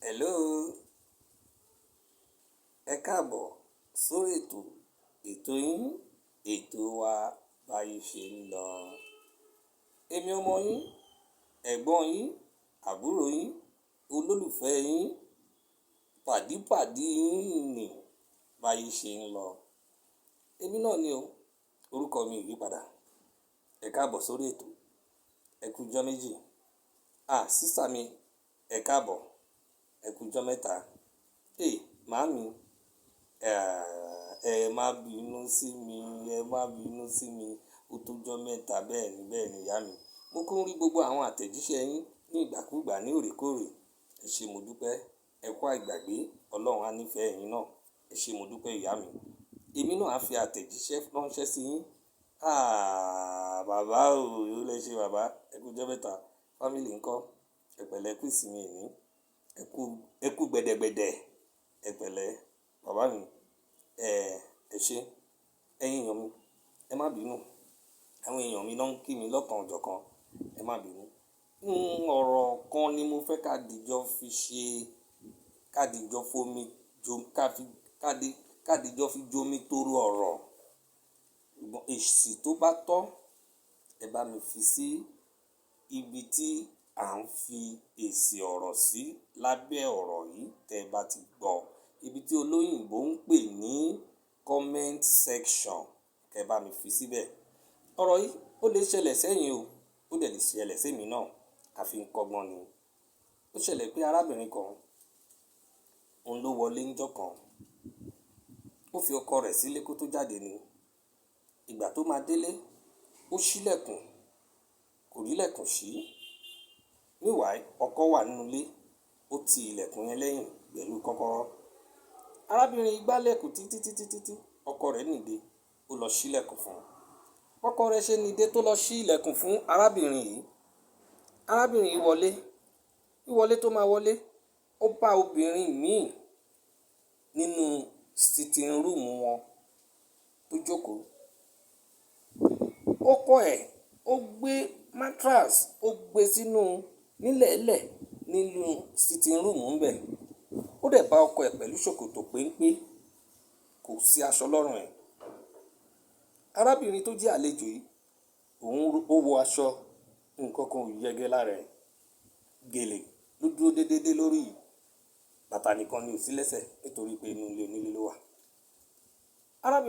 Hello, ẹ káàbọ̀ sórí ètò, ètò yín, ètò wa báyé ṣe ń lọ. Èmi ọmọ yín, ẹ̀gbọ́n yín, àbúrò yín, olólùfẹ́ yín, pàdípàdí yín ni báyé ṣe ń lọ. Èmi náà ni o, orúkọ mi ò yí padà. Ẹ káàbọ̀ sórí ètò. Ẹ kú ijọ́ méjì. Ah, sister mi, ẹ káàbọ̀. Ẹ kú ijọ́ mẹ́ta. Hey, màámi, ẹ má bínú sí mi, ẹ má bínú sí mi. Ó tó jọ́ mẹ́ta bẹ́ẹ̀ ni ìyá mi. Mo kún rí gbogbo àwọn àtẹ̀jíṣẹ́ yín ní ìgbàkúùgbà ní òrèkóòrè. Ẹ ṣé, mo dúpẹ́. Ẹ kú àìgbàgbé. Ọlọ́run á nífẹ̀ẹ́ ẹ̀yin náà. Ẹ ṣé, mo dúpẹ́ ìyá mi. Èmi náà á fi àtẹ̀jíṣẹ́ ránṣẹ́ sí yín. Ah, bàbá o, èwo lẹ ṣe bàbá. Ẹ kú ijọ́ mẹ́ta. Family ńkọ́? Ẹ pẹ̀lẹ́, kú ìsinmi òní. Ẹ kú gbẹ̀dẹ̀gbẹ̀dẹ̀. Ẹ pẹ̀lẹ́, bàbá mi. Ẹ ṣé. Ẹ̀yin èèyàn mi, ẹ má bínú. Àwọn èèyàn mi ló ń kí mi lọ́kan ọ̀jọ̀kan. Ẹ má bínú. Ọ̀rọ̀ kan ni mo fẹ́ ká dìjọ fi ṣe, ká dìjọ fomi jo, ká fi, ká di, ká dìjọ fi jomi toro ọ̀rọ̀. Èsì tó bá tọ́, ẹ bá mi fi sí ibi tí à ń fi èsì ọ̀rọ̀ sí lábẹ́ ọ̀rọ̀ yìí tí ẹ bá ti gbọ́. Ibi tí olóyìnbo ń pè ní comment section, kí ẹ bá mi fi síbẹ̀. Ọ̀rọ̀ yìí ó lè ṣẹlẹ̀ sẹ́yìn o, ó dẹ̀ lè ṣẹlẹ̀ sí èmi náà. A fi ń kọ́gbọ́n ni. Ó ṣẹlẹ̀ pé arábìnrin kan, òun ló wọlé níjọ́ kan. Ó fi ọkọ rẹ̀ sílé kó tó jáde ni. Ìgbà tó máa délé, ó ṣí ìlẹ̀kùn, kò rí ìlẹ̀kùn ṣí. Meanwhile, ọkọ wà nínú ilé, ó ti ilẹ̀kùn yẹn lẹ́yìn pẹ̀lú kọ́kọ́rọ́. Arábìnrin yìí gbálẹ̀kùn títí, títí, títí, ọkọ rẹ̀ nìde, ó lọ ṣí ìlẹ̀kùn fún un. Ọkọ rẹ̀ ṣe nìde tó lọ ṣí ilẹ̀kùn fún arábìnrin yìí. Arábìnrin yìí wọlé. Wíwọlé tó máa wọlé, ó bá obìnrin míì nínú sitting room wọn tó jókòó. Ọkọ ẹ̀, ó gbé mattress, ó gbé sínú nílẹ̀lẹ̀ nínú sitting room ńbẹ. Ó dẹ̀ bá ọkọ ẹ̀ pẹ̀lú ṣòkòtò péńpé, kò sí aṣọ lọ́rùn ẹ̀. Arábìnrin tó jẹ́ àlejò yìí, òun ó wọ aṣọ, nǹkan kan ò yẹgẹ lára ẹ̀. Gèlè ló dúró déédéé lórí yìí. Bàtà nìkan ni ò sí lẹ́sẹ̀ nítorí pé inú ilé onílé ló wà. Arábìnrin.